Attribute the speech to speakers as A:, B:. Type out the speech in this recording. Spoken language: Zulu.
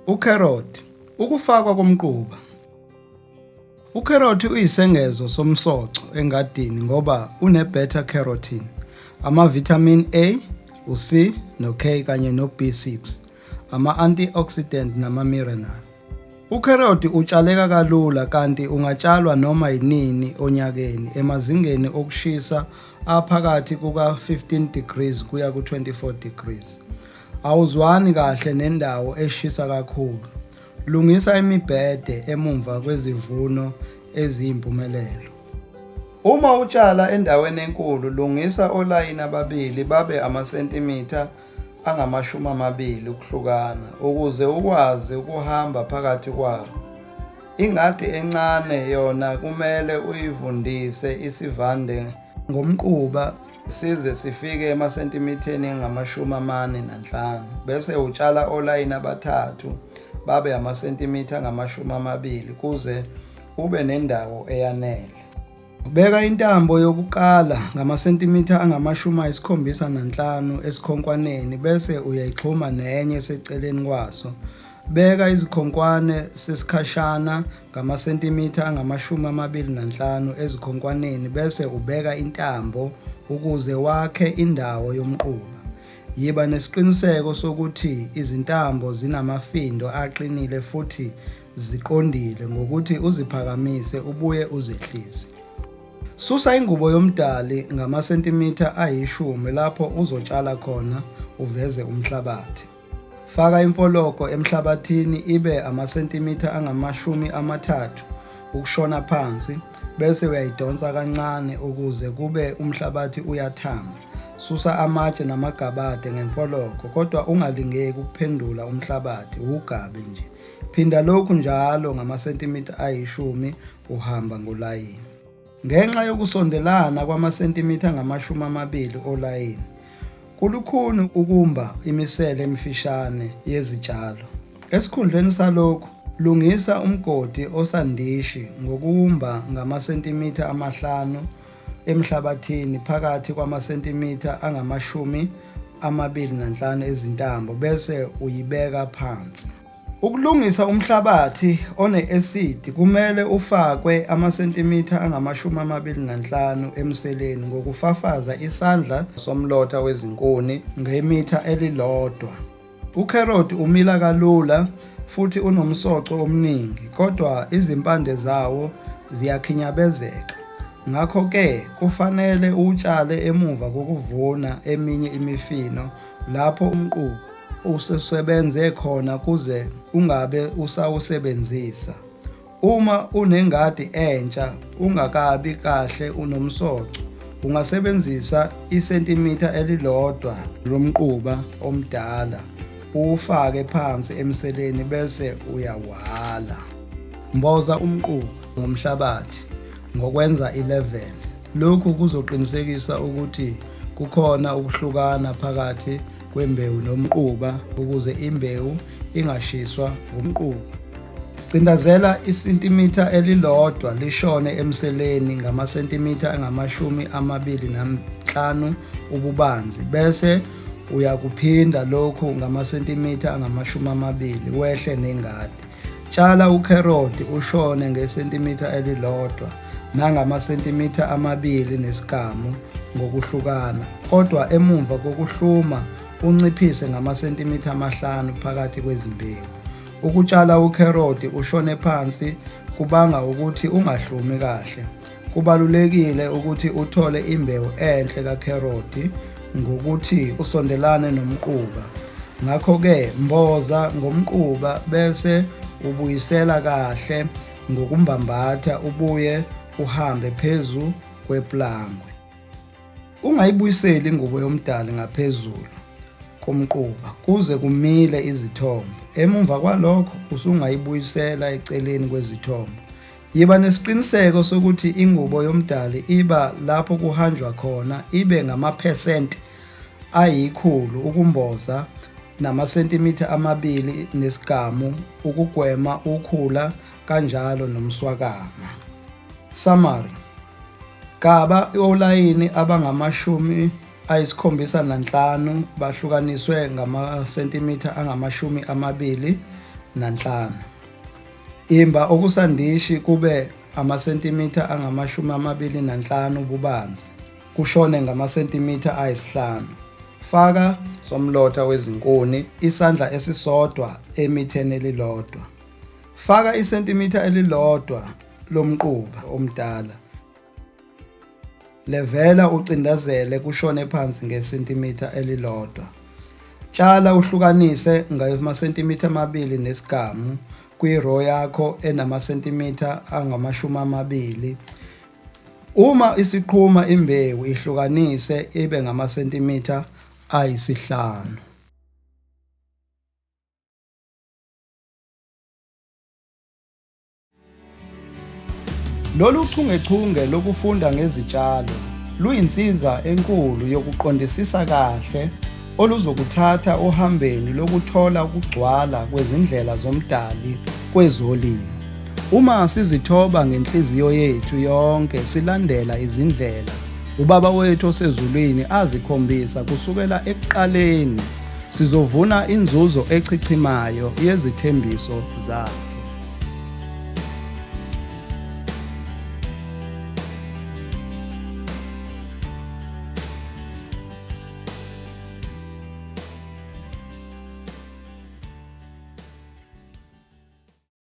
A: Ukherothi, ukufakwa komquba. Ukherothi uyisengezo somsoco engadini ngoba une-beta carotene, ama-vitamin A, u-C no-K kanye no-B6, ama-antioxidant nama-mineral. Ukherothi utshaleka kalula kanti ungatshalwa noma yinini onyakeni emazingeni okushisa aphakathi kuka-15 degrees kuya ku-24 degrees. Awuzwani kahle nendawo eshisa kakhulu. Lungisa imibhede emumva kwezivuno eziyimpumelelo. Uma utshala endaweni enkulu, lungisa olayini ababili babe amasentimitha angama-20 ukuhlukana ukuze ukwazi ukuhamba phakathi kwabo. Ingadi encane yona kumele uyivundise isivande ngomquba size sifike emasentimitheni angama-45 bese utshala olayini abathathu babe amasentimitha angama-20 kuze ube nendawo eyanele. Beka intambo yokukala ngamasentimitha angama-75 esikhonkwaneni bese uyayixhuma nenye eseceleni kwaso. Beka izikhonkwane sesikhashana ngamasentimitha angama-25 ezikhonkwaneni bese ubeka intambo ukuze wakhe indawo yomquba. Yiba nesiqiniseko sokuthi izintambo zinamafindo aqinile futhi ziqondile ngokuthi uziphakamise ubuye uzehlise. Susa ingubo yomdali ngamasentimitha ayishumi lapho uzotshala khona uveze umhlabathi. Faka imfologo emhlabathini ibe amasentimitha angama-30 ukushona phansi bese uyayidonsa kancane ukuze kube umhlabathi uyathamba. Susa amatshe namagabade ngemfologo kodwa ungalingeki ukuphendula umhlabathi, wugabe nje. Phinda lokhu njalo ngamasentimitha ayishumi uhamba ngolayini. Ngenxa yokusondelana kwamasentimitha angama-20 olayini, kulukhuni ukumba imisele emifishane yezitshalo. Esikhundleni salokhu, lungisa umgodi osandishi ngokuwumba ngamasentimitha amahlanu emhlabathini phakathi kwamasentimitha angama-25 ezintambo bese uyibeka phansi. Ukulungisa umhlabathi one-esidi kumele ufakwe amasentimitha angama-25 emseleni ngokufafaza isandla somlotha wezinkuni ngemitha elilodwa. Ukherothi umila kalula futhi unomsoco omningi kodwa izimpande zawo ziyakhinyabezeka. Ngakho-ke kufanele uwutshale emuva kokuvuna eminye imifino lapho umquba ususebenze khona kuze ungabe usawusebenzisa. Uma unengadi entsha ungakabi kahle unomsoco, ungasebenzisa isentimitha elilodwa lomquba omdala uwufake phansi emseleni bese uyawala. Mboza umquba ngomhlabathi ngokwenza ileveli. Lokhu kuzoqinisekisa ukuthi kukhona ukuhlukana phakathi kwembewu nomquba ukuze imbewu ingashiswa ngumquba. Cindazela isentimitha elilodwa lishone emseleni ngamasentimitha angama-25 ububanzi bese uyakuphinda lokhu ngamasentimitha angama-20 wehle nengadi. Tshala ukheroti ushone ngesentimitha elilodwa nangamasentimitha amabili nesigamu ngokuhlukana kodwa emumva kokuhluma unciphise ngamasentimitha amahlanu phakathi kwezimbewu. Ukutshala ukheroti ushone phansi kubanga ukuthi ungahlumi kahle. Kubalulekile ukuthi uthole imbewu enhle kakheroti ngokuthi usondelane nomquba. Ngakho-ke mboza ngomquba bese ubuyisela kahle ngokumbambatha ubuye uhambe phezu kweplangwe. Ungayibuyiseli ingubo yomdali ngaphezulu komquba kuze kumile izithombo. Emumva kwalokho usungayibuyisela eceleni kwezithombo. Yiba nesiqiniseko sokuthi ingubo yomdali iba lapho kuhanjwa khona ibe ngamaphesenti ayikhulu ukumboza namasentimitha amabili nesigamu ukugwema ukhula kanjalo nomswakama. Summary. Gaba olayini abangama-75 bahlukaniswe ngamasentimitha angama-25. nanhlanu. Imba okusandishi kube amasentimitha angama-25 ububanzi, kushone ngamasentimitha ayisihlanu. Faka somlotha wezinkuni isandla esisodwa emitheni elilodwa. Faka isentimitha elilodwa lomquba omdala. Levela ucindazele kushone phansi ngesentimitha elilodwa. Tshala uhlukanise ngamasentimitha amabili nesigamu kwi-row yakho enamasentimitha angama-20. Uma isiqhuma imbewu ihlukanise ibe ngamasentimitha ayisihlanu. Lolu chungechunge lokufunda ngezitshalo luyinsiza enkulu yokuqondisisa kahle oluzokuthatha ohambeni lokuthola ukugcwala kwezindlela zoMdali kwezolimo. Uma sizithoba ngenhliziyo yethu yonke silandela izindlela uBaba wethu osezulwini azikhombisa kusukela ekuqaleni, sizovuna inzuzo echichimayo yezithembiso zakhe.